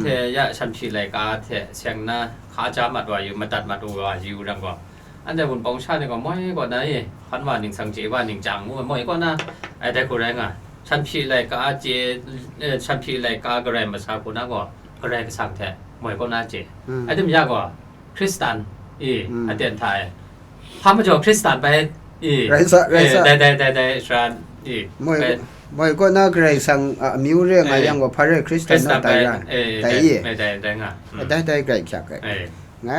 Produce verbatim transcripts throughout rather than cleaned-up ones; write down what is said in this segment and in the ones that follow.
Hte ya shanhpyi laika hte seng na hka ja mat wa yu, madat mat wa yu ram gaw, anhte Wunpawng sha ni gaw moi kaw na i, hpan wa ning, sang chye wa ning, chyang ngu moi kaw na, ai dai hku rai nga. Shanhpyi laika chye, eh, shanhpyi laika garai masa hku na gaw, Karai Kasang hte moi kaw na chye. Mm. Ai tim ya gaw, Hkristan i, Mm. aten hta e. Hpa majaw Hkristan bai i, Rai sa, rai eh, sa. Dai, dai, dai, dai, sara i, Moi, bai, moi kaw na Karai Kasang a amyu re nga Eh. yang gaw, hpa rai Hkristan Hkristan naw tai bai, ra, eh, tai dai, i. eh, dai, dai nga. Mm. Dai, dai, grai hkyak ai. Eh. Nga,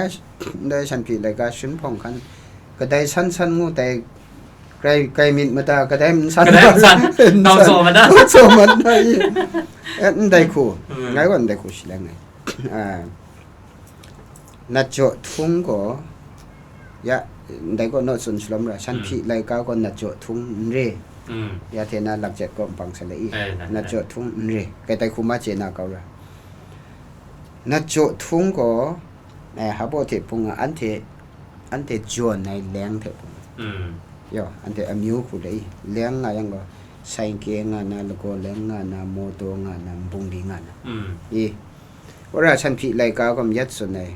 ndai shanhpyi laika shin hpawng hkan, kadai san san ngu tai, grai, grai myit mada, kadai n san Kadai n san, n tau san. Tsaw mada. Tau tsaw mada, i. Eh, ndai hku, Mm. ngai gaw ndai hku shi lang ai. Ah. Nat jaw htung gaw, ya, ndai gaw naw tsun shalawm ra, shanhpyi Mm. laika gaw nat jaw htung n re. Mm. Ya hte na lakjet kaw npang sa le i, Eh, na, nat na. jaw htung n re. Kai tai hku ma chye na kau ra. Nat jaw htung gaw, eh, hpa baw hte hpung a, anhte, anhte jawn ai leng hte hpung. Mm. Yaw, anhte amyu hku le i, leng nga yang gaw, saingke nga na, lagaw leng nga na, mawtaw nga na, nbungli nga na. Mm. I, Wora shanhpyi laika gaw myit tsun ai,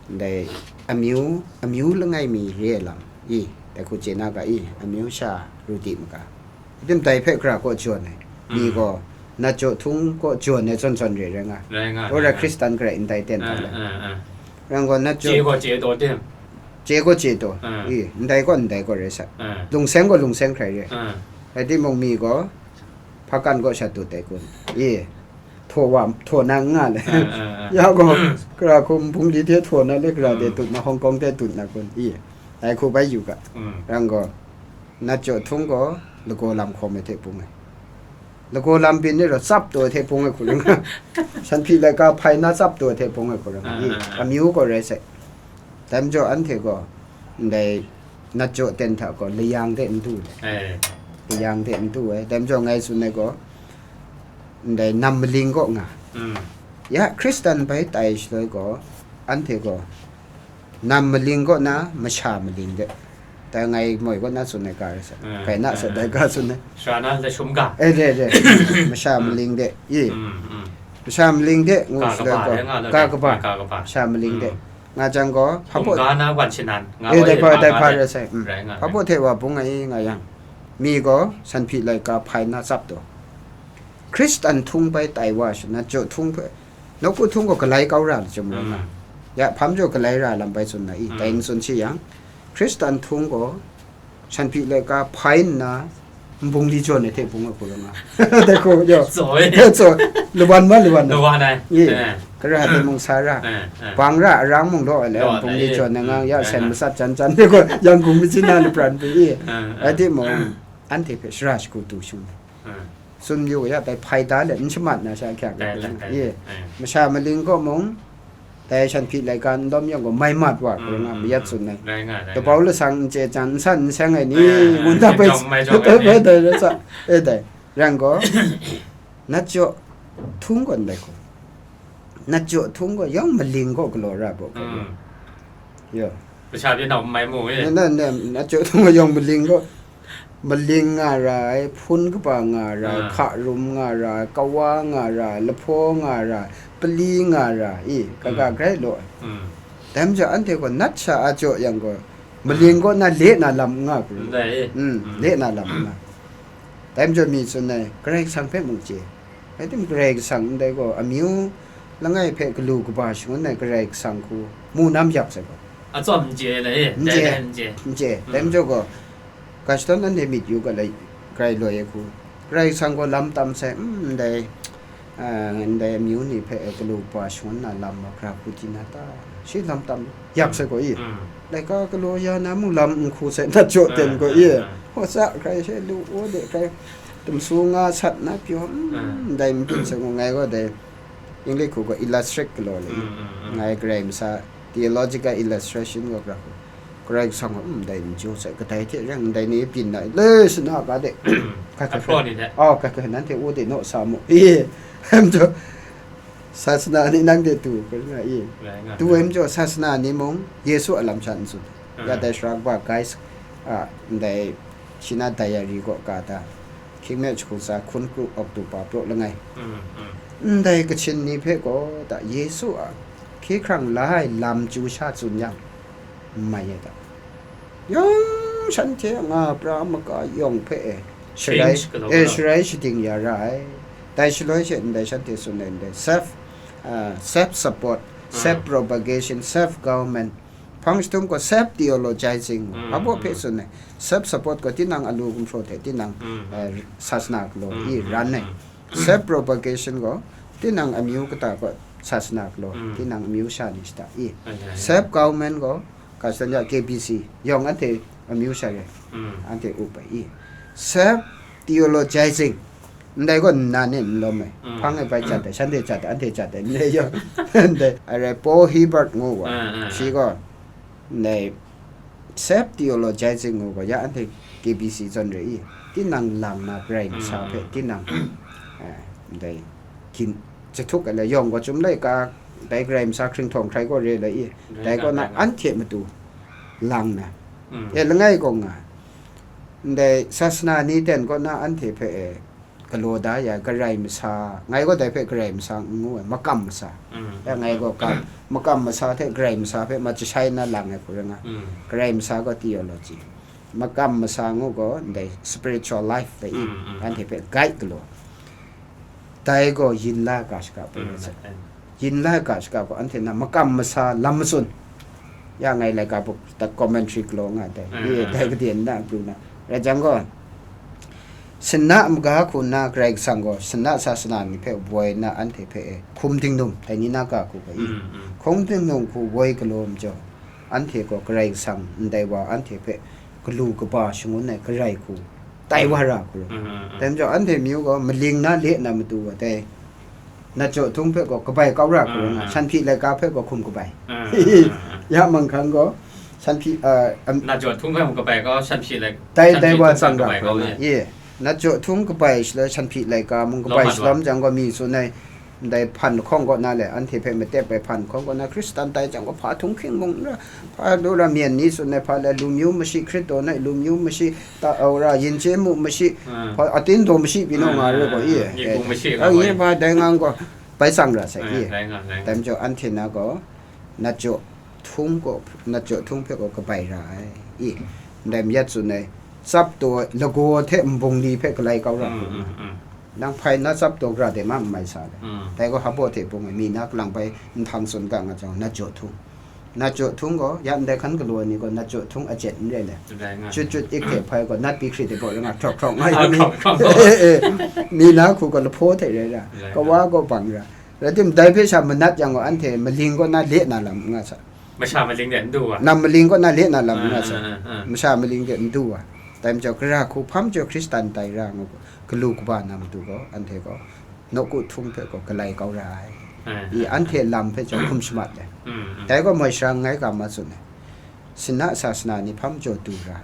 ndai amyu, amyu langai mi re ai lam, i, dai hku chye na ga i, amyu sha ru di maga. Tim dai hpe hkra kaw jawn ai, mi Mm. gaw, nat jaw htung kaw jawn ai zawn zawn re rai nga. Rai nga, Wora rai nga. Hkristan garai ndai ten Ah, hta le. ah, ah. Rang gaw nat jaw Chye gaw chye taw tim. Chye gaw chye taw. Ah. I, ndai gaw ndai gaw rai sa. Ah. Lungseng gaw lungseng hkrai re. Ah. Rai timung mi gaw, hpakan gaw sha tut ai kun. I, htaw wa, htaw na n nga le. Ah, ah, ah. Ya gaw, gara hkum bungli hte htaw na le, gara de Mm. tut na, Hong Kong de tut na kun. I, ai hku bai yu ga. Mm. Rang gaw, nat jaw htung gaw, lagaw lam hkawm ai hte bung ai. Lagaw lam byin ni rau tsap taw ai hte bung ai hku ring. Shanhpyi laika hpai na tsap taw ai hte bung ai hku ring. Ah, I, ah, ah. Amyu gaw rai sai. Dai majaw anhte gaw, ndai nat jaw ten hta gaw, layang de n du ai. Eh. Layang de n du ai. Dai majaw ngai tsun ai gaw, ndai nam maling kaw nga. Mm. Ya, Hkristan bai tai shaloi gaw, anhte gaw, nam maling kaw na, masha maling de. Dai ngai moi kaw na tsun ai ga rai sa. Mm, Kai na sa mm, dai mm. ga tsun ai. Sara na lashum ga. Eh, de, de. Masha Mm. maling de. Ye. Mm, mm. Masha maling de, ngu Ga shaloi kaba, gaw. ya nga la Ga ga. kaba. Ga kaba. Masha maling de. Mm. Nga jang gaw, hpa Hkum baw ga na wan shanan, nga Eh, wa dai yen hpa, ma dai nga hpa de. rai sai. Mm. Rai nga, Hpa rai. baw hte wa bung ai nga yang. Mi gaw, shanhpyi laika hpai na tsap taw. Hkristan htung bai tai wa sha, nat jaw htung hpe, nawku htung gaw galai kau ra lachyum rai nga. Mm. Ya, hpa majaw galai ra lam bai tsun na i, Mm. dai n tsun shi yang, Hkristan htung gaw, shanhpyi laika hpai nna, nbungli jawn ai hte bung ai hku rai nga. Dai hku, yo. Tsaw e. Tsaw, lawan ma, lawan ai. Lawan ai. Ye. Eh. Gara hte mung sa ra. Eh, eh. Bang ra, arang mung law ai le, Law ai, nbungli eh. jawn ai nga, Mm, ya, eh, sen eh. masat jan jan, dai hku, yang hkum majin na lapran pyi, ye. Eh, eh. Rai timung, anhte hpe shara shagu du shung ai. Eh. Tsun yu ya, dai hpai da let, n shamat na sha hkyak Dai, dai, dai, dai. Ye. Eh. Masha maling kaw mung, dai shanhpyi laika n lawm yang gaw, mai mat wa, Mm, hku rai nga, mm, mayat mm. tsun ai. Rai nga, rai Dabau nga. lasang n chye jan, n san n seng ai ni, Eh, eh, ngun ta eh, bai, jawng mai jawng ai ni. bai dai rai sa, eh, dai. Rang gaw, nat jaw htung gaw ndai hku. Nat jaw htung gaw, yawng maling kaw galaw ra baw hku. Mm. Yo. Masha pyi nau n mai mu e. Na, na, na, nat jaw htung gaw yawng maling kaw. Maling nga ra ai, hpun kaba nga ra ai, Ah. hka rum nga ra ai, kawa nga ra ai, lahpaw nga ra ai, pali nga ra ai, i, kaga Mm. grai law ai. Mm. Dai majaw anhte gaw nat sha a jaw yang gaw, maling kaw na le na lam n nga hku. Ndai e. Mm, Mm. le na lam n nga. Dai majaw mi tsun ai, Karai Kasang hpe mung chye. Rai timung, Karai Kasang ndai gaw amyu langai hpe galu kaba shangun ai Karai Kasang hku mu na mayak sai gaw. Atsawm n chye le, e, N dai chye. dai n chye. N chye. Mm. Dai majaw gaw, ga shadawn anhte myit yu ga lai, grai loi ai hku. Karai Kasang gaw lam tam sai, mm, ndai, a, ndai amyu ni hpe galu kaba shangun na lam magra hku di na ta? Shi lam tam yak sai gaw i. Mm. Laika galaw ya na mung lam n hku sai, nat jaw ten gaw i. Mm, mm, mm. Hkaw sa hkrai she lu, u de hkrai, tumsu nga sat na pyaw, mm, Mm. ndai n byin sai gaw, ngai gaw dai English hku gaw illustrate galaw le i. Mm, mm, mm. Ngai Karai masa theological illustration gaw gara hku. Karai Kasang gaw, mm, ndai n jaw sai, kadai hte reng ndai ni byin na, le sana ga de. Mm. Hkrai hkrai Ahpraw hkrai. ni hte. Oh, hkrai hkrai, nanhte u de naw sa mu. I, em jaw, sasana ni nang de tu, hkrai nga i. Rai nga. Tu em jaw, sasana ni mung, Yesu a lam sha n tsun. Mm. Ya dai sara kaba, guys, a, ndai, China diary kaw ka ta, Hkying me jahku tsa hkun kru October praw langai. Mm, mm. Ndai Kachin ni hpe gaw ta Yesu a hkye hkrang la ai lam chyu sha tsun yang, n mai ai ta. Yawng shanhte a nga pra maka yawng hpe e, sharai, Change galaw eh, galaw. Sharai shading ya ra ai. Dai shaloi she ndai shanhte tsun ai ndai self, ah, self support, self propagation, self government, hpang jahtum gaw self theologizing, mm, abaw hpe tsun ai. Self support gaw tinang alu gumhpraw hte tinang, mm, eh, sasana galaw, mm, i, mm, ran ai. Mm. Self propagation gaw tinang amyu kata gaw sasana galaw, mm, tinang amyu sha ni shata i. Ai, ai, ai. Self government gaw Kachin ya K B C yawng anhte amyu sha re, mm, anhte up ai i. Self theologizing, ndai gaw nna ni n lawm ai. Mm. Hpang e bai cat ai, shanhte cat ai, anhte cat ai, ndai yawng. Ndai, a rai Paul Hiebert ngu wa, mm, mm, shi gaw, ndai self theologizing ngu gaw, ya anhte K B C zawn re i, tinang lang na Karai Kasang hpe, mm, tinang, eh, ndai, gin, jahtuk ai le, yawng gaw, Chyum laika, dai Karai Kasang hkringhtawng hkrai gaw re le i, rai dai kaw na, rai anhte matu lang na, mm, e langai gaw nga, ndai sasana ni ten kaw na anhte hpe, e, galaw da ya, Karai masa, ngai gaw dai hpe Karai masa n ngu ai, makam masa. Mm. Ya ngai gaw ka, makam masa hte Karai masa hpe machashai na lang ai hku rai nga. Mm. Karai masa gaw theology. Makam masa ngu gaw ndai spiritual life hpe i, mm, mm, anhte hpe guide galaw. Dai gaw yin la ga shaka pru mm, ai. Yin la ga shaka gaw anhte na makam masa lam matsun. Ya ngai laika buk ta commentary galaw nga dai. Mm, ye mm, dai mm. Gade na pru na. Rai jang gaw, Sinna maga hku nna Karai Kasang gaw sinna sasana ni hpe woi nna anhte hpe e hkum tingnung, dai ni na ga hku ga i. Mm, mm. Hkum tingnung hku woi galaw majaw, anhte gaw Karai Kasang ndai wa anhte hpe galu kaba shangun ai Karai hku tai wa ra hku rai. Mm, mm, mm. Dai majaw anhte myu gaw maling na le na matu wa dai. Nat jaw htung hpe gaw kabai kau ra hku rai nga, mm, mm, shanhpyi laika hpe gaw hkum kabai. Mm, mm, mm, mm. Ya manghkang gaw, shanhpyi, ah, am- Nat jaw htung hpe mung kabai kau, shanhpyi lai-, dai, dai shanhpyi wa htung hpe tsang ra kabai hku kau rai nga. Ye. Ye. Nat jaw htung kabai shaloi shanhpyi laika mung kabai shalawm jang gaw mi tsun ai, ndai hpan lahkawng kaw na le, anhte hpe matep ai hpan lahkawng kaw na, Hkristan tai jang gaw hpa htunghking mung n ra, hpa lu ra myen ni tsun ai hpa le, lumyu mashi, Hkristo na lumyu mashi, ta, au ra, yin chye mu mashi, ah, hpa, atin daw mashi pyi naw nga rai gaw, ah, i, ah, eh, ngu mashi ah, nga i, gaw, hpa dai ngang gaw, bai tsang ra sai, ah, i, dai nga, dai nga. Dai majaw, anhte na gaw, nat jaw htung gaw, nat jaw htung hpe gaw kabai ra ai, i, ndai mayat tsun ai, tsap taw ai, lagaw hte nbungli hpe galai kau ra mm, hku mm, nga. Mm. Nang hpai na tsap taw gara de ma n mai sa le. Mm. Dai gaw hpa baw hte bung ai, mi na kalang bai nhtang tsun ga nga jang, nat jaw htung. Nat jaw htung gaw, ya ndai hkan galaw ai ni gaw, nat jaw htung a jet n rai le. Rai nga. Jut jut ik hte hpai gaw, nat bihkrit ai baw rai nga, hkrawk hkrawk nga ah, yang ni. Hkrawk hkrawk. Eh, eh. Mi na hku gaw lahpaw hte rai ra. Rai nga. Kawa gaw bang ra. Rai tim, dai hpe sha manat yang gaw, anhte maling kaw na le na lam n nga sa. Masha maling de n du wa. Nam maling kaw na le na lam n nga sa. Ah, ah, ah, ah. Masha maling de n du wa. Dai majaw, gara hku hpa majaw Hkristan tai ra ngu gaw, galu kaba na matu gaw, anhte gaw, nawku htung hpe gaw galai kau ra ai. Ah, i, ah, anhte ah. Lam hpe chyawm hkum shamat ai. Mm, mm. Dai gaw moi sara nngai ga ma tsun ai. Sinna sasana ni hpa majaw du ra,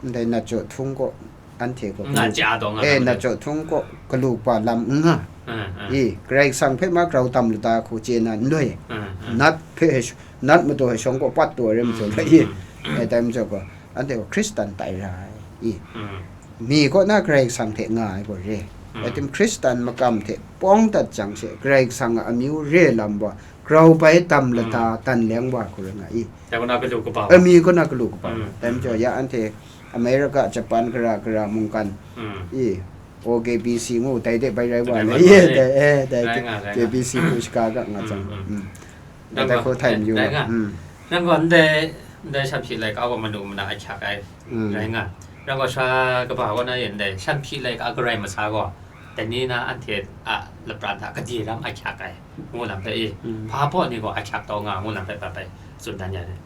ndai nat jaw htung gaw, anhte gaw nga galu, chya taw nga eh, lam nat de. Jaw htung gaw galu kaba lam n nga. Ah, ah. I, Karai Kasang hpe ma grau tam lata hku chye na n loi. Ah, ah. Nat hpe he sh-, nat madaw he shawng gaw pat taw ai rai majaw, mm, rai i. Mm. Eh, dai majaw gaw, anhte gaw Hkristan tai ra ai, i. Mm. Mi kaw na Karai Kasang hte nga ai gaw re. Mm. Rai tim, Hkristan makam hte pawng dat jang she, Karai Kasang a amyu re lam wa, grau bai tam lata, mm, tan leng wa hku rai nga i. Dai kaw na galu kaba. Ami kaw na galu kaba. Mm. Dai majaw, ya anhte America, Japan, gara gara mungkan, mm, i, O K B C ngu, dai de bai rai wa dai le, bai ye, rai. Dai, eh, dai, rai nga, rai nga. K B C hku shaga ga nga jang. Mm, mm. Mm. Dai gaw, hku htai eh, mayu dai nga. Mm. Nang gaw ndai, ndai shanhpyi laika gaw manu mana ahkyak ai, mm, rai nga. Nang gaw sha kaba kaw na yin ndai shanhpyi laika a Karai masa gaw, dai ni na anhte a lapran hta gade lam ahkyak ai, ngu lam hpe i, mm, hpa baw ni gaw ahkyak taw nga, ngu lam hpe pat bai tsun dan ya ni.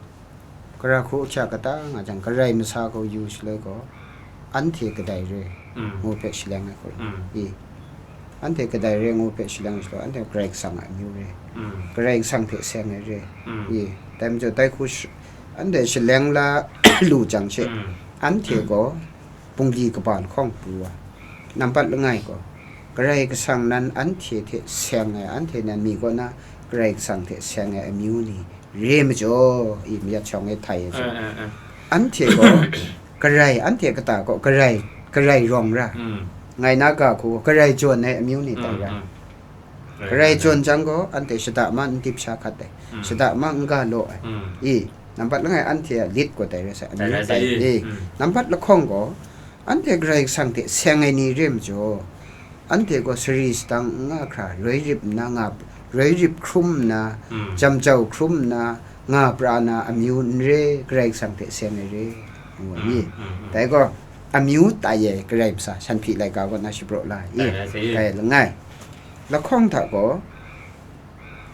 Gara hku ahkyak kata nga jang, Karai masa gaw yu shaloi gaw, anhte kadai re, mm, ngu hpe shaleng ai hku, mm, i. Anhte kadai re ngu hpe shaleng ai shaloi, anhte Karai Kasang a amyu re. Mm. Karai Kasang hte seng ai re. Mm. I. Dai majaw, dai hku sh-, anhte shaleng la lu jang she, mm, anhte gaw bungli kaba lahkawng pru ai. Nampat langai gaw, Karai Kasang nan anhte hte seng ai, anhte nan mi kaw na Karai Kasang hte seng ai amyu ni re majaw, i mayat shawng e htai ai. Eh, eh, eh. Anhte gaw, Karai, anhte kata gaw Karai, Karai rawng ra. Mm. ngai na ga hku garai jawn ai amyu ni tai ra. Mm, mm. Garai jawn jang gaw, anhte shada ma n dip sha hkat ai, mm, shada ma n ga law ai. Mm. I, nambat langai anhte a lit gaw tai rai sa, tai amyu rai sa tai. I, mm, nambat lahkawng gaw, anhte Karai Kasang hte seng ai ni re majaw, anhte gaw sari sadang n nga hkra, roi rip nna nga, roi rip hkrum nna, mm, jam jau hkrum nna, nga pra na amyu n re, Karai Kasang hte seng ai re, ngu ai. Mm, mm, mm. Dai gaw, amyu tai ai Karai Masa, Sanhpyi laika kaw na shapraw la i, tai rai sa i, tai langai. Lahkawng hta gaw,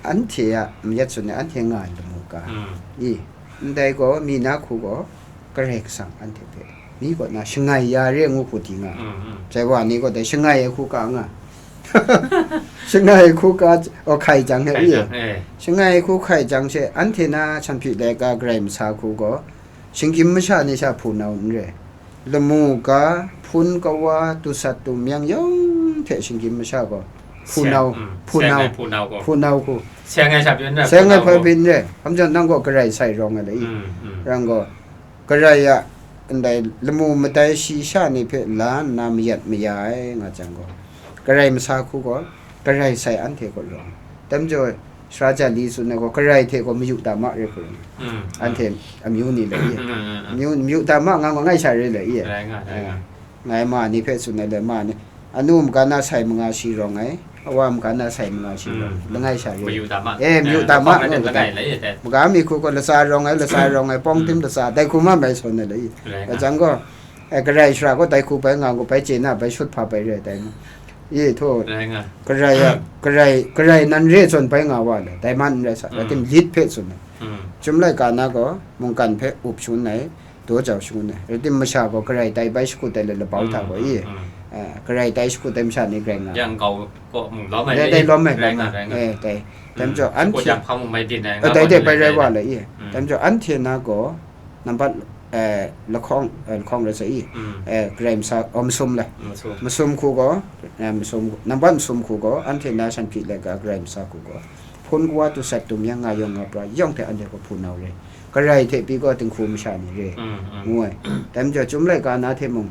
anhte a mayat tsun ai, anhte nga ai lamu ga. Mm. I, ndai gaw, mi na hku gaw, Karai Kasang anhte hpe, mi kaw na shangai ya re ngu hku di nga. Mm, mm. Jai wa ni gaw dai shangai ai hku ka nga. Shangai ai hku ka, o, hkai jang he, hkai i. Jang, eh. Shangai ai hku hkai jang she, anhte na Sanhpyi laika Karai Masa hku gaw, shinggyim masha ni sha hpunau n re. Lamu ga, hpun kawa, dusat dumyang yawng hte shinggyim masha gaw, hpunau, seng, mm, hpunau, seng ai hpunau gaw. Hpunau hku. Seng ai sha pyi n rai, seng ai hpunau hpa gaw. Pyi n rai. Hkam jan nang gaw Karai sai rawng ai le i. Mm, mm. Rang gaw, Karai a ndai lamu madai shi sha ni hpe la nna mayat maya ai nga jang gaw, Karai Masa hku gaw, Karai sai anhte kaw rawng. Dai majaw, Sara Jali tsun ai gaw, Karai hte gaw mayu da ma re hku rawng. Mm, mm. Anhte amyu ni le i. Mm, mm, mm. Amyu, mayu da ma nga gaw ngai sha re le i. Rai nga, rai nga. Eh, ngai ma ni hpe tsun ai le ma ni. Anu maga na sai manga shi rawng ai, awa maga na sai manga shi rawng ai, mm, langai sha re. Mayu da ma. Eh, mayu da ma, mayu da ma. Maga mi hku gaw latsa rawng ai, latsa rawng ai, pawng tim latsa, dai hku ma mai sawn ai le i. Rai nga. Dai jang gaw, eh, Karai sara gaw dai hku bai nga gaw, bai chye na, bai shut hpa bai re ai dai mu. I htaw, rai nga. Karai a, Karai, Karai nan re zawn bai nga wa le, dai man n rai sa, rai tim, mm, lit hpe tsun ai. Mm. Chyum laika na gaw, mungkan hpe up shangun ai, daw jau shangun ai. Rai tim masha gaw Karai tai bai shakut ai le labau hta gaw i. Mm, mm, mm. Eh, Karai tai shakut ai masha ni grai nga. Yang kau kaw mung lawm ai dai, le dai i. Lawm ai, rai lawm nga, ai. Rai nga. Eh, dai. Dai majaw, mm, anhte shakut yang hpang mung bai byin ai, eh, nga dai, dai, bai rai wa le i. Mm. Dai majaw, anhte na gaw, nambat, eh, lahkawng, eh, lahkawng rai sa i. Mm. Eh, Karai Masa, oh, masum le. Masum. Masum hku gaw, eh, masum, nambat masum hku gaw, anhte na Sanhpyi laika Karai Masa hku gaw, hpun kawa dusat dumyang nga yawng nga pra yawng hte anhte gaw hpunau re. Karai hte pyi gaw dinghku masha ni re. Mm, mm. Ngu ai. Dai majaw, Chyum laika na hte mung,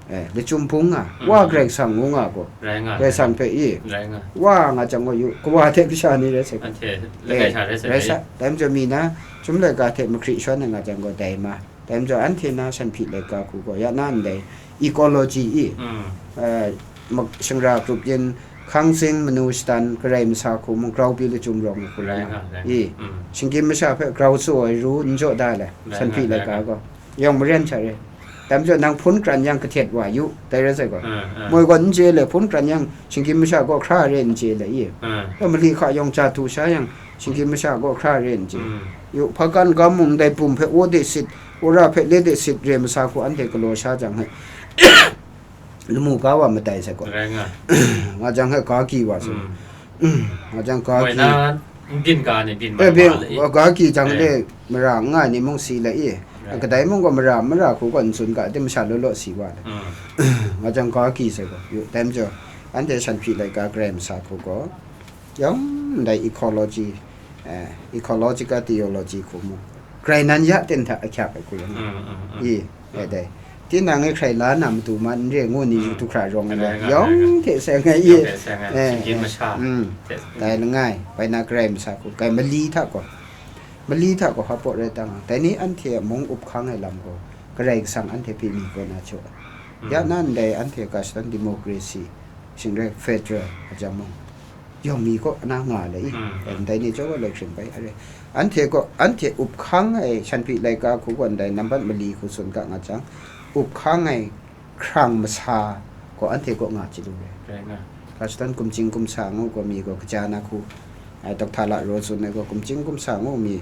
eh, lachyum bung nga, mm, wa Karai Kasang ngu nga gaw. Rai nga, Karai Kasang hpe i. Rai nga. Wa nga jang gaw yu, kawa hte kasha ni rai sai gaw. Anhte, eh, langai sha rai sai rai gaw sa. Dai majaw mi na, Chyum laika hte mahkri shawn ai nga jang gaw dai ma. Dai majaw anhte na Sanhpyi laika hku gaw, ya na ndai ecology i, mm, eh, mak-, shangra grup yin, hkang zing, manu shadan, Karai Masa hku mung grau pyi lachyum rawng ai hku rai nga, rai nga. I, mm, shinggyim masha hpe grau tsaw ai ru n jaw da le, rai nga, Sanhpyi laika gaw. Yawng maren sha re. Dai majaw nang hpun kran yang kahtet wa yu, dai rai sai gaw. Mm, mm. Moi gaw n chye le, hpun kran yang shinggyim masha gaw hkra re n chye le i. Mm. Mali hka yawng ja du sha yang, shinggyim masha gaw hkra re n chye. Mm. Yu, hpakan gam mung dai bum hpe aw de sit, wora hpe le de sit re masa hku anhte galaw sha jang he, lamu ga wa matai sai gaw. Rai nga. Nga jang he ga ki wa sai. Mm. Mm. Nga jang ga ki. Moi na n byin ga ni byin eh, mai byin, wa le i. Ga ki jang eh. Le mara n nga ai ni mung si le i. Rai. Kadai mung gaw mara, mara hku gaw n tsun ga, de masha law law si wa le. Mm. Nga jang ga ki sai gaw. Yu, dai majaw, anhte shan hpyi laika Karai masa hku gaw. Yawng ndai ecology, eh, ecological theology hku mu. Grai nan ya ten hta ahkyak ai hku yawng. Mm, mm, mm. I, eh, dai. Tinang e hkrai la na matu ma n re ngu ni yu mm. Du hkra rawng ai. Rai nga, yawng rai nga. Hte seng ai i. Yawng hte seng ai. Eh, shinggyim eh, masha mm. Hte. Dai langai, bai na Karai masa hku, kai mali hta gaw. Mali hta gaw hpa pawt rai ta nga. Dai ni anhte a mung up hkang ai lam gaw, Karai Kasang anhte hpe mi kaw na jaw ai. Mm. Ya na ndai anhte Kashtan democracy, shing rai federal a jang mung. Yawng mi kaw na nga le i, mm, mm. Ndai ni chyawm gaw lai hkring bai, are. Anhte kaw, anhte up hkang ai, shan hpyi laika hku gaw ndai nambat mali hku tsun ga nga jang, up hkang ai hkrang masa gaw anhte kaw nga chyalu re. Rai nga. Kashtan kumching kumsa ngu gaw mi gaw kaja na hku, ai, Doctor Lat Rawn tsun ai gaw kumching kumsa ngu mi,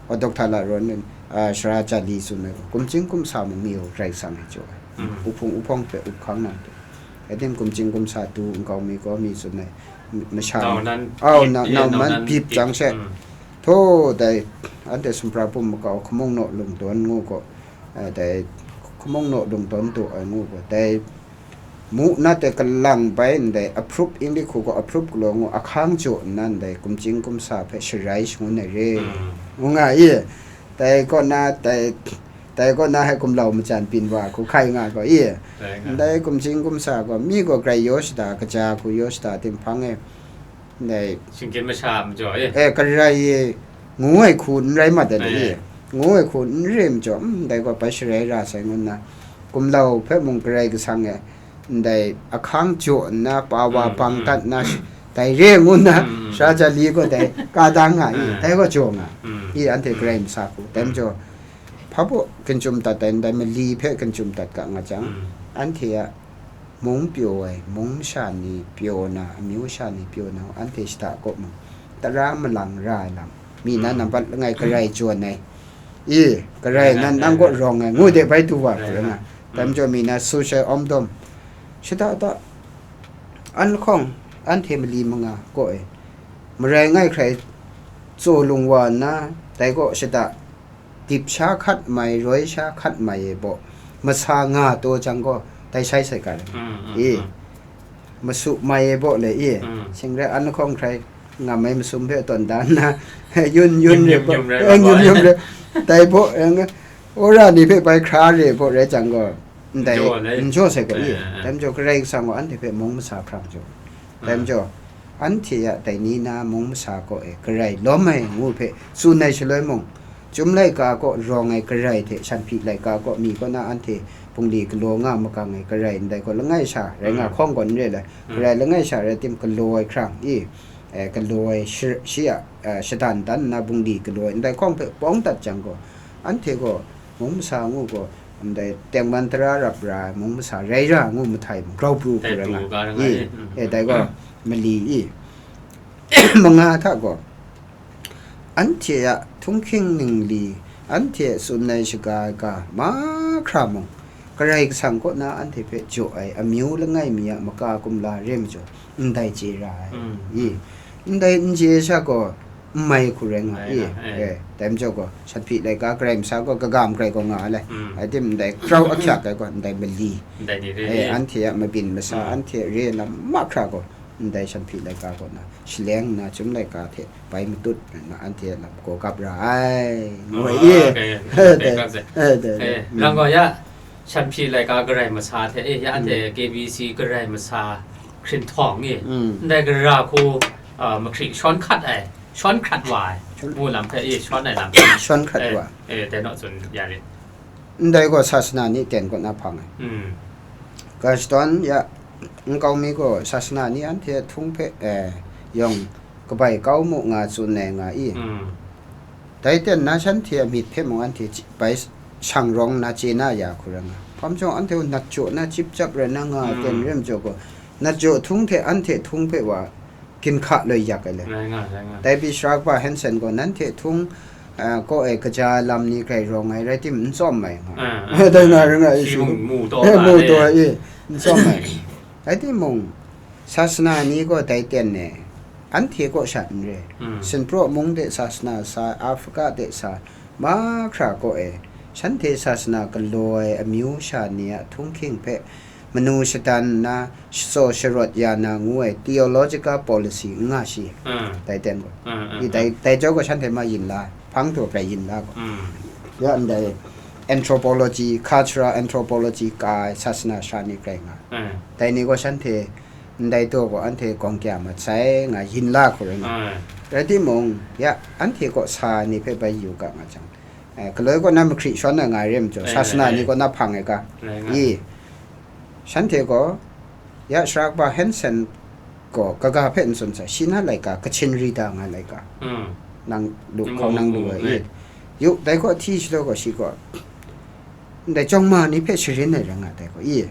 o Doctor Lat Rawn, a, Sara Jali tsun ai gaw kumching kumsa mung mi gaw Karai Kasang e jaw ai. Mm. Uphung uphawng hpe up hkang na hte. Ating kumching kumsa tu nkau mi gaw mi tsun ai, m-, masha nau nan au, bip, na-, eh, nau nau man nan bip bip jang she. Mm. Thaw dai, anhte sumhpra bum makau hkamung naw lungdawn ngu gaw, eh, dai hkamung naw lungdawn daw ai ngu gaw, dai mu na te kalang bai ndai approve English hku gaw approve galaw ngu ahkang jaw nna ndai kumching kumsa hpe sharai shangun ai re. Mm. Ngu nga i, dai kaw na dai Dai kaw na hai gumlau majan byin wa hku hkai nga gaw, i. Rai nga. Ndai gumsing gumsa gaw, mi gaw grai yaw shada, kaja hku yaw shada, tinghpang e, ndai shinggyim masha majaw e, eh, garai e ngu ai hku n rai mat ai, eh, i. Ngu ai hku n re majaw, mm, ndai gaw bai sharai ra sai ngu nna, gumlau hpe mung Karai Kasang e, ndai ahkang jaw nna, pa wa, mm, bang, mm, dat nna, sh-, dai re ngu nna, mm, mm, sara jali gaw dai ka da nga i, mm, dai gaw jaw nga, mm, i, anhte Karai masa hku. Dai, mm, majaw, hpa baw, ginchyum dat ai ndai mali hpe ginchyum dat ga nga jang, mm, anhte a mung pyaw ai, mung masha ni pyaw na, amyu masha ni pyaw na, anhte shada kaw mung, tara malang ra ai lam, mi na, mm, nambat langai Karai jawn ai, i, Karai, rai, nan, rai, nang kaw, rai, rawng ai, ngu de bai du wa, rai, hku rai nga. Rai. Dai, mm, majaw mi na social omdom, shada da, an lahkawng, anhte mali manga kaw e, marai ngai hkrai tsaw lung wa nna, dai kaw shada, dip sha hkat mai, roi sha hkat mai e baw, masa nga taw jang gaw, dai shai sai ga rai. Mm, mm, i, mm. Masu mai e baw le i, mm, sing rai an lahkawng hkrai ngam ai masum hpe tawn da nna, yun yun, yun re yum baw, yum rai, eh, baw, yun yum re. Dai baw, eh, wora ni hpe bai hkra re baw rai jang gaw, ndai n jaw le, n jaw sai ga i. Eh, eh, eh. Dai majaw Karai Kasang gaw anhte hpe mung masa hprang jaw. Dai, mm, majaw, anhte a dai ni na mung masa kaw e Karai lawm ai ngu hpe tsun ai shaloi mung, Chyum laika kaw rawng ai Karai hte Sanhpyi laika kaw mi kaw na anhte bungli galaw nga magang ai Karai ndai gaw langai sha rai nga, mm, hkawng gaw n re ai, mm, Karai langai sha rai tim galaw ai hkrang i, eh, galaw ai shi, shi a, eh, shadan dan nna bungli galaw ai ndai hkawng hpe pawng dat jang gaw, anhte gaw mung masa ngu gaw, ndai tengman tara rap ra ai mung masa rai ra ngu mahtai mung grau pru hku rai nga i, mm, eh, dai gaw mali i, manga hta gaw, anhte a htunghking ningli, anhte a tsun ai shaga ai ga mahkra mung, Karai Kasang kaw na anhte hpe jaw ai amyu langai mi a maka kumla re majaw, ndai chye ra ai. Mm. I, ndai n chye sha gaw, n mai hku rai nga i. Rai nga, eh. Eh, dai majaw gaw, Sanhpyi laika Karai masa gaw kaga magrai gaw nga ai le. Mm. Rai tim ndai grau ahkyak ai gaw, ndai mali. Ndai ni re, eh, i, anhte a mabyin masa, mm, anhte re lam mahkra gaw, ndai Sanhpyi laika kaw na shaleng nna Chyum laika hte bai matut nna anhte a lam gaw gap ra ai, ngu ai, ah, i. Dai, dai, dai, dai, gap sai. Eh, dai, dai. Eh, mm. Nang gaw ya, Sanhpyi laika Karai masa hte, eh, ya anhte, mm, K B C Karai masa hkrit htawng, eh, mm, ndai gara hku, ah, mahkri shawn hkat ai, shawn hkrat wa ai, shawn, ngu lam hpe, eh, shawn ai lam, shawn hkrat, eh, wa, eh, dai naw tsun ya rit. Ndai gaw sasana ni ten kaw na hpang ai. Mm. Ga shadawn ya, nkau mi gaw sasana ni anhte a htung hpe, eh, yawng kabai kau mu nga tsun ai nga i. Mm. Dai ten na shanhte a myit hpe mung anhte chyi, bai shang rawng nna chye na ya hku rai nga. Hpa majaw anhte gaw nat jaw na chyip chyap rai na nga ai, mm, ten rai majaw gaw, nat jaw htung hte anhte htung hpe wa ginhka loi yak ai le. Rai nga, rai nga. Dai pyi Sara Kaba Hanson gaw nanhte htung, ah, kaw e kaja lam ni grai rawng ai rai tim, n tsawm ai nga. Ah, ah, dai nga, ah, rai nga, shi shi mung mu taw, eh, nga mu le, taw ai, eh, n tsawm ai. Rai timung, sasana ni gaw dai ten e, anhte kaw sha n re. Mm. Sinpraw mung de sasana sa, Afrika de sa, mahkra kaw e, shanhte sasana galaw ai amyu sha ni a htunghking hpe manu shadan nna, shasaw sharawt ya na ngu ai theological policy n nga shi. Mm. Dai ten gaw. Mm, mm, i dai, mm, dai jau gaw shanhte ma yin la, hpang htaw grai yin la gaw. Mm. Ya ndai anthropology, cultural anthropology ka ai sasana sha ni grai nga. Mm. Dai ni gaw shanhte ndai taw gaw anhte gawng kya mat sai nga yin la hku rai nga. Mm. Rai timung, ya, anhte kaw sa ai ni hpe bai yu ga nga jang, eh, galoi kaw na mahkri shawn ai nga ai re majaw, eh, sasana, eh, ni kaw na hpang ai ga. Rai nga. I, shanhte gaw, ya, Sara Kaba Hanson gaw kaga hpe n tsun sai, shi na laika, Kachin Rida nga laika. Mm. Nang lu, mm, hkau nang lu ai, mm, i. Yu, dai gaw hti shadaw gaw shi gaw, ndai jawng ma ni hpe sharin ai rai nga dai gaw, i.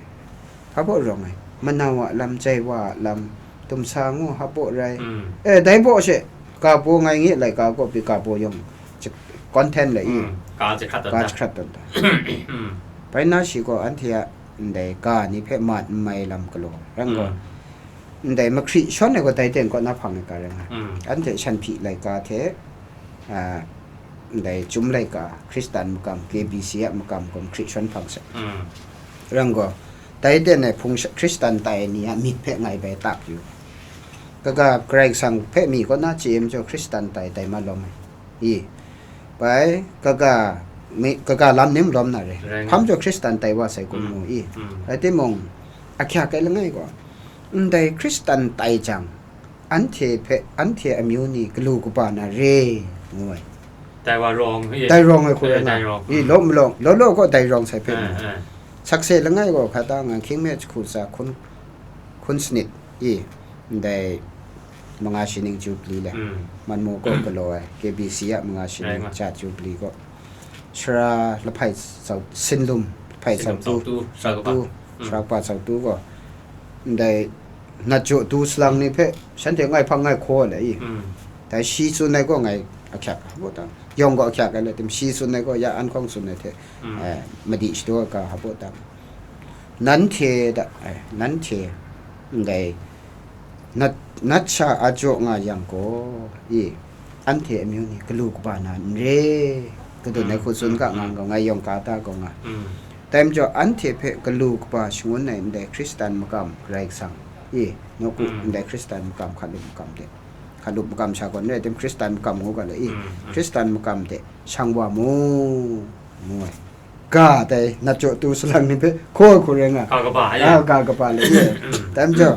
Hpa baw rawng ai, manau a lam, jai wa a lam, dumsa ngu hpa baw rai. Mm. Eh, dai baw she, ga baw ngai nge laika gaw pyi ga baw yawng, content le i. Mm. Ka jahkrat tawn ta. Ka jahkrat tawn ta. Mm. Bai na shi gaw anhte a ndai ga ni hpe mat n mai lam galaw rai gaw, mm, ndai mahkri shawn ai gaw dai ten kaw na hpang ai ga rai nga. Mm. Anhte Sanhpyi laika hte, a, ndai Chyum laika, Hkristan makam, K B C a makam gaw mahkri shawn hpang sai. Mm. Rai gaw, dai ten ai hpung sha-, Hkristan tai ni a myit hpe ngai bai tak yu. Kaga Karai Kasang hpe mi kaw na chye majaw Hkristan tai, tai ma lawm ai. I, bai, kaga, mi, kaga lam ning lawm na re. Rai nga. Hpang jaw Hkristan tai wa sai kun mu i. Mm. Rai timung, ahkyak ai langai gaw, ndai Hkristan tai jang, anhte hpe, anhte amyu ni galu kaba na re, ngu ai. Dai wa rawng, eh. Dai rawng ai hku rai nga. Dai rawng. I, mm, law malawng, law law gaw dai rawng sai hpe mu. Eh, eh. Sakse langai gaw hkata nga hkying me jahku tsa hkun, hkun sanit i, ndai manga shi ning Jubilee le, mm, Manmu kaw galaw ai, K B C a manga shi ning, rai nga, ja Jubilee gaw, Sara lahpai tsau, sinlum lahpai tsau tu, tsau tu, sara kaba, mm, sara kaba tsau tu gaw, ndai nat jaw tu salang ni hpe shanhte ngai hpang ngai hkaw ai le i. Mm. Dai shi tsun ai gaw ngai ahkyak hpa tang, yawng gaw ahkyak ai le tim, shi tsun ai gaw ya an hkawng tsun ai hte, mm, eh, madi shadaw ai ga hpa tang, nanhte da, eh, nanhte ndai nat, nat sha a jaw nga yang gaw, i, anhte amyu ni galu kaba na n re, kadun ai, mm, hku tsun, mm, ga nga, mm, nga, ngai yawng ka ta gaw nga. Mm. Dai majaw, anhte hpe galu kaba shangun ai ndai Hkristan makam Karai Kasang, i, nawku, mm, ndai Hkristan makam, hkalup makam de, hkalup makam sha gaw n rai tim, Hkristan makam ngu ga le i, mm, mm, Hkristan makam de shang wa mu, ngu ai. Ga dai nat jaw tu salang ni hpe hkaw ai hku rai nga. Ga kaba, ya. Ah, ga kaba le, ye. Mm. Dai majaw,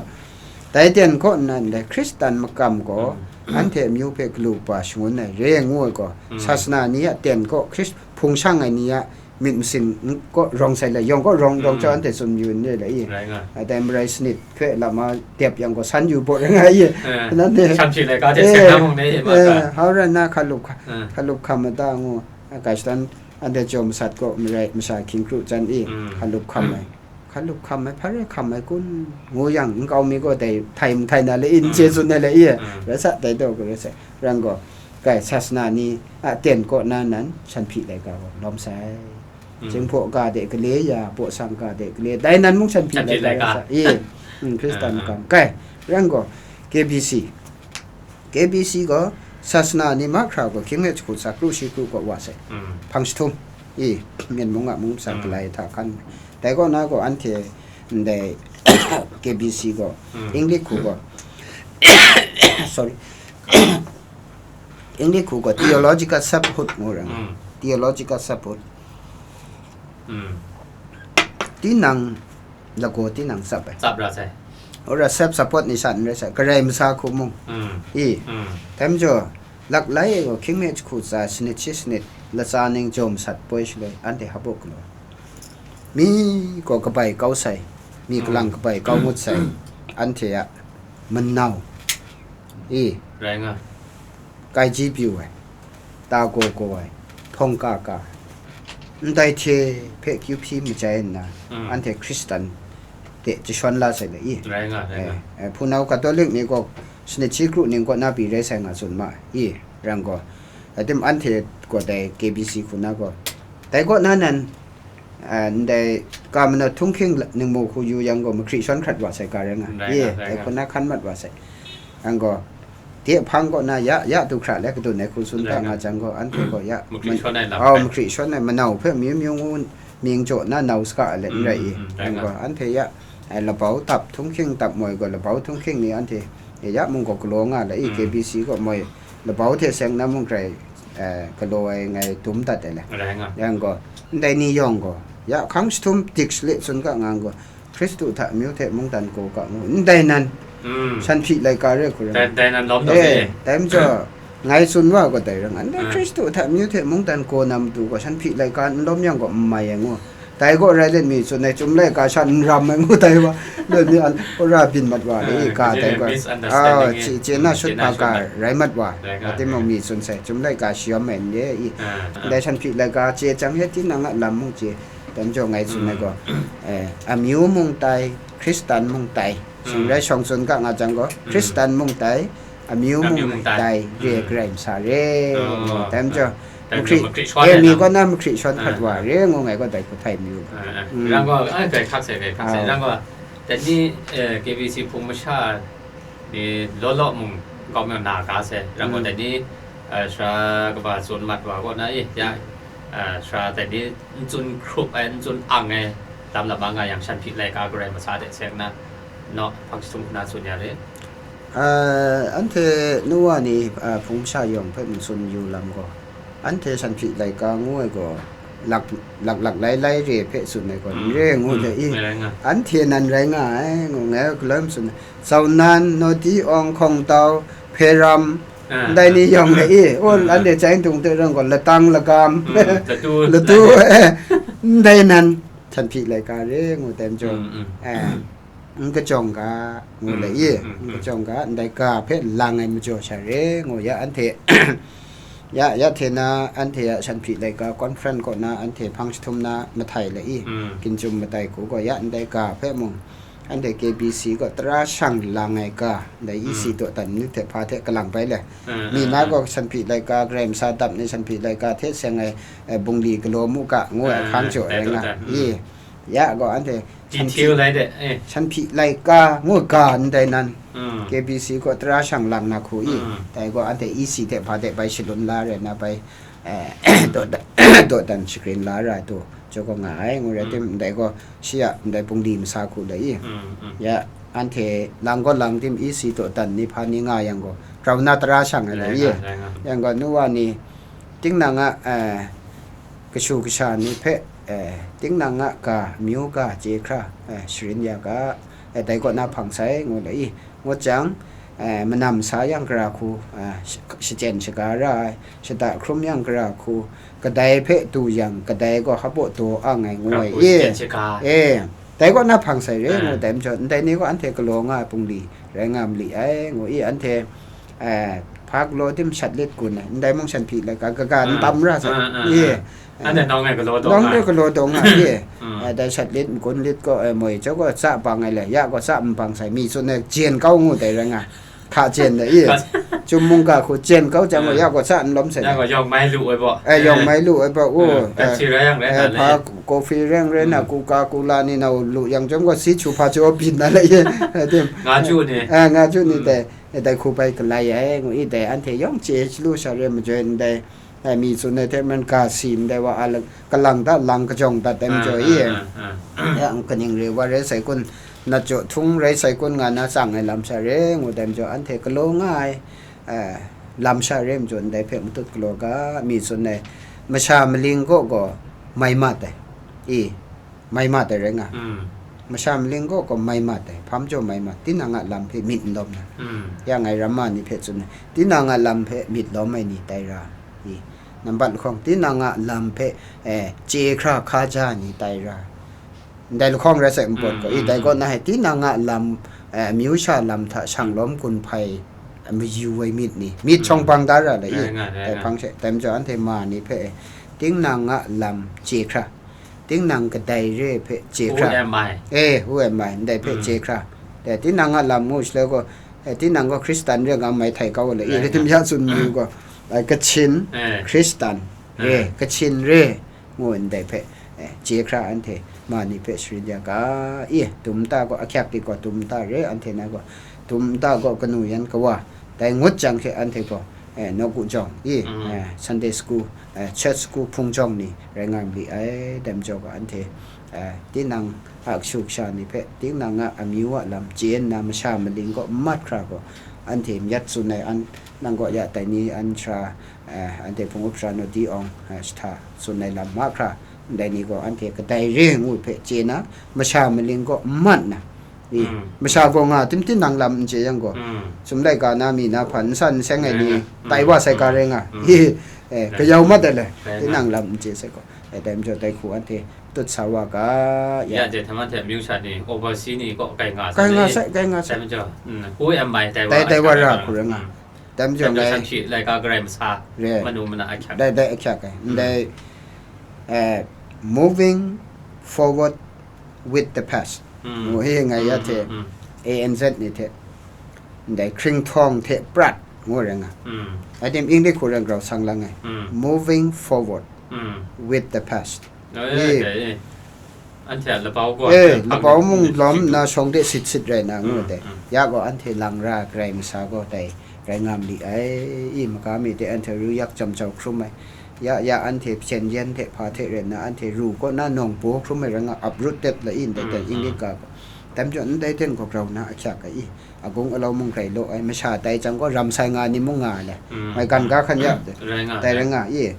dai ten kaw nna ndai Hkristan makam gaw, mm, anhte amyu hpe galu kaba shangun ai re ngu ai gaw, mm, sasana ni a ten kaw Hkris-, hpung shang ai ni a myit masin n-, kaw rawng sai le, yawng kaw rawng, rawng, mm, chyawm anhte tsun yu n re le i. Rai nga. Ah, dai marai sanit hpe lama dep yang gaw san yu baw rai nga i. Eh, nanhte, shan hpyi laika hte, eh, seng na mung ni, eh, ma ta. Hau ran na hkalup hka-, eh, hkalup hkam mada ngu, ah, ga shadawn anhte jaw masat gaw marai masha hkying kru chyan i, mm, hkalup hkam ai. Hkalup hkam ai, hpa rai hkam ai kun, ngu yang, nkau mi gaw dai htai mahtai na le i, n chye, mm, tsun ai le i, mm, rai sa, dai daw gaw rai sa, rang gaw, kai, sasana ni a ten kaw na nan, shan hpyi laika gaw lawm sai. Mm. Jinghpaw ga de gale ya, pawsang ga de gale, dai nan mung shan hpyi, shan hpyi laika, laika, rai sa, i, mm, Hkristan, ah, ah, makam. Kai, rang gaw, K B C. K B C gaw, sasana ni mahkra gaw, hkying me jahku tsa kru shi kru kaw wa sai. Mm. Hpang jahtum, i, Myen mung a mung masha, mm, galai hta hkan. Dai kaw na gaw, anhte ndai K B C gaw, mm, English hku gaw, sorry, English hku gaw theological selfhood ngu ra nga. Mm. Theological selfhood. Mm. Tinang lagaw tinang tsap ai. Tsap ra sai. Ora self support ni sha n rai sai, karai masa hku mung. Mm. I. Mm. Dai majaw, laklai e gaw hkying me jahku tsa sanit shi sanit, latsa ning jaw masat poi shaloi, anhte hap u galaw. Mi gaw kabai kau sai, mi, mm, kalang kabai kau ngut sai, anhte a manau. I. Rai nga. Kaiji pyu ai, ta gaw gaw ai, hpawng ka ka ai, ndai hte hpe kyu hpyi majai nna, mm, anhte Hkristan de jashawn la sai le i. Rai nga, rai nga. Eh, eh, hpunau Katolik ni gaw sanit shi kru ning kaw na pyi rai sai nga tsun ma i, rang gaw. Atim anhte gaw dai K B C hku na gaw, dai kaw na nan, ah, ndai ka manawt htunghking la-, ningmu hku yu yang gaw, mahkri shawn hkrat wa sai ga rai nga. Rai nga, rai nga. Dai hku na hkan mat wa sai. Yang gaw, de hpang kaw na ya, ya du hkra le kadun ai hku tsun, rai nga, nga jang gaw, anhte gaw ya, mahkri man-, shawn ai lam, au, rai, mahkri shawn ai manau hpe amyu myu ngu mying jaw na nau saga ai let n rai i. Mm, mm, rai nga. Yang gaw, anhte ya, ai, labau tap htunghking tap moi gaw, labau htunghking ni anhte ya, ya mung gaw galaw nga le i, mm, K B C gaw moi labau hte seng na mung grai, eh, galaw ai ngai dum dat ai le. Rai nga. Yang gaw, ndai ni yawng gaw, ya hkang jahtum dik sale tsun ga nga gaw, Hkristu hta amyu hte mungdan gaw ga ngu, ndai nan, mm, shan hpyi laika re hku rai. Dai, dai nan lawm taw, eh, se. Dai majaw, ngai tsun wa gaw dai rai nga, ndai, ah, Hkristu hta amyu hte mungdan gaw na matu gaw, shan hpyi laika n lawm yang gaw, n mai ai ngu. Dai gaw rai let mi tsun ai, Chyum laika sha n ram ai ngu dai wa, let mi an, ora byin mat wa le, ah, ga dai gaw, misunderstanding, ah, e, chye, chye na, mm, shut chye na, ma shut ga ma rai mat wa, rai nga, timung, rai, mi tsun sai, Chyum laika shayawm ai n re i, ah, ah, dai shan hpyi laika chye chyang he tinang a lam mung chye, dai majaw ngai tsun ai, mm, gaw, eh, amyu mung tai, Hkristan mung tai, shing, mm, rai shawng tsun ga nga jang gaw, mm, Hkristan mung tai, amyu, amyu mung, mung tai, tai, re, mm, Karai masa re, oh, dai majaw, ah, dai majaw mahkri, mahkri shawn, eh, ai mi lam, kaw na mahkri shawn hkrat, ah, wa, ah, re ngu ngai gaw dai hku htai mayu. Ah, ah. Mm. Rang gaw, ai, grai hkak sai, grai hkak sai. Oh. Rang gaw, dai ni, eh, K B C hpung masha ni law law mung kau maw na ga sai. Rang gaw, mm, dai ni, eh, sara kaba tsun mat wa gaw na, eh, ya, eh, sara dai ni n tsun hkrup ai, n tsun ang ai lam lam nga yang, shan hpyi laika Karai masa de seng na, naw, hpang jahtum hku na tsun ya re. Ah, anhte nu wa ni, ah, hpung masha yawng hpe n tsun yu lam gaw, anhte shan hpyi laika ngu ai gaw, lak, lak, lak lai lai re hpe tsun ai gaw, n re ngu le i. Anhte nan rai nga ai, ngu ngai galoi matsun ai. Zaunan, Nodi Awng, Hkawng Tau, Hpe Ram, ndai ni yawng le i. O, anhte chyai dung hte rang gaw, Latang, Lagam, Latu, Latu, ndai nan, Htanhpyi laika re, ngu dai majaw, eh, n kajawng ga, ngu le i, n kajawng ga, ndai ga hpe lang ai majaw sha re, ngu ya anhte, ya, ya hte na, anhte ya Htanhpyi laika conference kaw na, anhte hpang jahtum na, mahtai le i, ginchyum matai hku gaw, ya ndai ga hpe mung, anhte K B C gaw tara shang lang ai ga, ndai E C dawdan ni hte hpa hte kalang bai le, mi na gaw Htanhpyi laika, Karai Masa dap ni Htanhpyi laika hte seng ai, eh, bungli galaw mu ga, ngu ai hkang jaw ai nga i. Ya gaw anhte Htanhpyi, Htanhpyi laika ngu ga ndai nan, K B C gaw tara shang lang na hku i, dai gaw anhte E C hte hpa hte bai shalun la rai na bai, eh, dawdan, dawdan shagrin la ra ai tu, jaw gaw nga ai, ngu rai tim, ndai gaw shi a ndai bungli masa hku lai i. Ya, anhte lang gaw lang tim, E C dawdan ni hpa ni nga yang gaw, grau na tara shang ai lai i. Yang gaw, nu wa ni, tinang a, eh, kashu kasha ni hpe, eh, tinang a ga, amyu ga, chye hkra, eh, sharin ya ga, eh, dai kaw na hpang sai, ngu lai i. Ngut jang, eh, manam sa yang gara hku, eh, sh-, shachyen shaga ra ai, shada hkrum yang gara hku, kadai hpe du yang, kadai gaw hpaw daw ang ai, ngu ai i. Eh, dai kaw na hpang sai re, ngu dai majaw, ndai ni gaw anhte galaw nga ai bungli rai nga mali ai, ngu i, anhte, eh, hpa galaw tim shat lit gun ai, ndai mung Htanhpyi laika, kaga n tam ra sai, i. Anhte nawng e galaw daw nga ai. Nawng e galaw daw nga ai, i. Eh, dai shat lit, n-gun lit gaw, eh, moi chyaw gaw tsa bang ai le, ya gaw tsa n bang sai, mi tsun ai jen kau ngu dai rai nga, hka jen dai, i. Chyum mungga hku jen kau jang gaw, ya gaw tsa n lawm sai. Ya gaw yawng mai lu ai baw. Eh, yawng mai lu ai baw, u. Pepsi rai yang rai na le. Hpa coffee rai yang rai na, Coca-Cola ni nau lu yang chyawm gaw, si chu hpa chu byin na le, i. Nga ju ni. Eh, nga ju ni dai, eh, dai hku bai galai ai, ngu i, dai anhte yawng chye chyalu sha re majaw ndai, ai mi tsun ai hte maren ga si ndai wa a lang, kalang da lang kajawng dat ai majaw i. Ya, kaning re wa rai sai kun, nat jaw htung rai sai kun nga na tsang ai lam sha re, ngu dai majaw anhte galaw nga ai, eh, lam sha re majaw ndai hpe matut galaw ga, mi tsun ai masha maling kaw gaw mai mat ai, i. Mai mat ai rai nga. Masha maling kaw gaw mai mat ai, hpa majaw mai mat, tinang a lam hpe myit n lawm na. Ya ngai ramma ni hpe tsun ai, tinang a lam hpe myit lawm ai ni tai ra, i, nambat lahkawng, tinang a lam hpe, eh, chye hkra hkaja ai ni tai ra, ndai lahkawng rai sai npawt gaw, i, dai kaw na he, tinang a lam, eh, amyu sha lam hta shang lawm gun hpai, eh, mayu ai myit ni, myit shawng bang da ra le, i, rai nga, rai dai nga. Hpang she, dai majaw anhte ma ni hpe, eh, tinang a lam chye hkra, tinang kadai re hpe chye hkra. Who am I? Eh, who am I? Ndai hpe chye hkra. Dai, tinang a lam ngu shaloi gaw, eh, tinang gaw Hkristan re nga mai htai kau le, i, rai rai tim ya tsun mi gaw, eh, Kachin, Hkristan re, Kachin re, ngu ndai hpe, eh, chye hkra anhte ma ni hpe sharin ya ga, i, tum ta gaw, ahkyak di gaw tum ta re, anhte na gaw, tum ta gaw kanu yan kawa, dai ngut jang hte anhte gaw, eh, nawku jawng, i, eh, Sunday school, eh, church school hpung jawng ni rai nga mali ai, dai majaw ga anhte, eh, tinang a kashu kasha ni hpe, tinang a amyu a lam chye nna masha maling kaw n mat hkra gaw, anhte myat tsun ai an, nang kaw ya tai ni an sha, eh, anhte hpung up sha naw di awng, eh, jahta tsun ai lam mahkra, ndai ni gaw anhte kadai re ngu hpe chye na, masha maling kaw n mat na, i, masha gaw nga tim tinang lam n chye yang gaw, sum laika na mi na hpan n san n seng ai ni, tai wa sai ga rai nga, i, eh, kayau mat ai le, tinang lam n chye sai gaw, eh, dai majaw dai hku anhte tut sa wa ga, ya. Ya, je htam anhte amyu sha ni, oversea ni kaw kai nga sai, kai nga sai, kai nga sai. Dai majaw, mm, who am I, tai wa ra hku rai nga. Dai majaw ngai, Htanhpyi laika Karai Masa, re, manu mana ahkyak. Dai, dai ahkyak ai. Ndai, eh, moving forward with the past. Ngu hi ngai ya hte, A N Z ni hte, ndai hkringhtawng hte prat ngu rai nga. Adim English hku rai grau sang lang ai. Moving forward with the past. Anhte a labau gaw, eh, labau mung lawm nna shawng de sit sit rai na ngu dai. Ya gaw anhte lang ra Karai Masa gaw dai rai nga mali ai, i, maga mi de anhte ru yak jam jau hkrum ai. Ya, ya anhte hpyen yen hte hpa hte rai nna anhte ru kaw na nawng baw hkrum ai rai nga, uprooted la i ndai dai English ga gaw. Dai majaw ndai ten gaw grau na ahkyak ai i, agung alau mung rai law ai, masha tai jang gaw ram sai nga ni mung nga ai le. Ngai gan ga hkan ya, rai nga, dai rai nga i.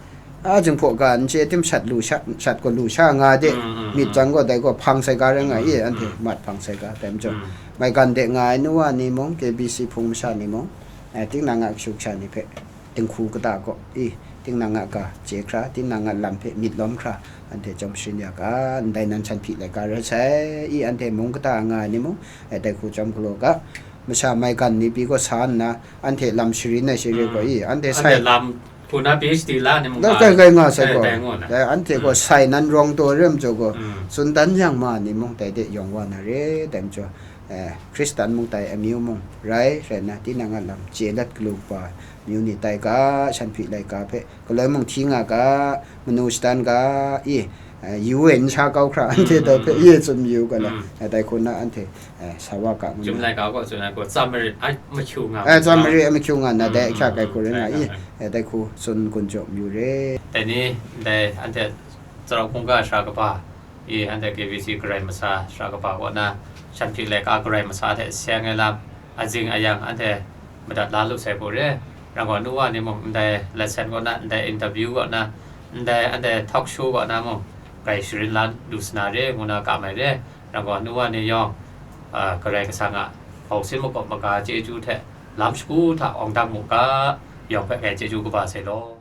A jinghpaw ga n chye tim shat lu sha, shat gaw lu sha nga de, mm, mm, myit mm, jang gaw dai gaw hpang sai ga rai nga i, mm, anhte mm, mat hpang sai ga, dai majaw, mm, maigan de nga ai nu wa ni mung, K B C hpung masha ni mung, eh, tinang a kashu kasha ni hpe dinghku kata gaw i, tinang a ga chye hkra, tinang a lam hpe myit lawm hkra, anhte chyawm sharin ya ga, ndai nan shan hpyi laika rai sai i, anhte mung kata nga ai ni mung, eh, dai hku chyawm galaw ga, masha maigan ni pyi gaw sa nna, anhte lam sharin ai sha re gaw i, anhte sai lam hku na P H D la ni mung dai nga, kai, kai nga sai dai, gaw, dai ngu na. Dai anhte gaw, mm, sai nan rawng taw rem jaw gaw, mm, tsun dan yang ma ni mung dai de yawng wa na re, dai majaw, eh, Hkristan mung dai amyu mung rai, rai nna, tinang a lam chye lat galu kaba amyu ni tai ga, shan hpyi laika hpe galoi mung hti nga ga, manu shadan ga, i, eh, yu e n sha kau hkra, anhte dai hpe, mm, ye tsun yu ga la, mm, eh, dai hku na anhte, eh, sa wa ga ngu. Chyum na. Laika gaw tsun ai gaw, tsam marit ai mahkyu nga, eh, tsam marit ai mahkyu nga na, dai, mm, ahkya kai hku rai nga i, eh, dai hku tsun gun jaw mayu re. Dai ni, dai anhte Tsarau hkungga sara kaba, i anhte K B C garai masa sara kaba kaw na, shan hpyi laika garai masa hte seng ai lam, azing ayang anhte madat la lu sai hku re. Rai gaw, nu wa ni mung ndai lesson kaw na, ndai interview kaw na, ndai anhte talk show kaw na mung, grai sharin la lu sa na re, ngu na kam ai re. Rai gaw, nu wa ni yawng, a, Karai Kasang a hpau sin makawp maga chyeju hte lam shagu hta awng dang mu ga, yawng hpe grai chyeju kaba sai law.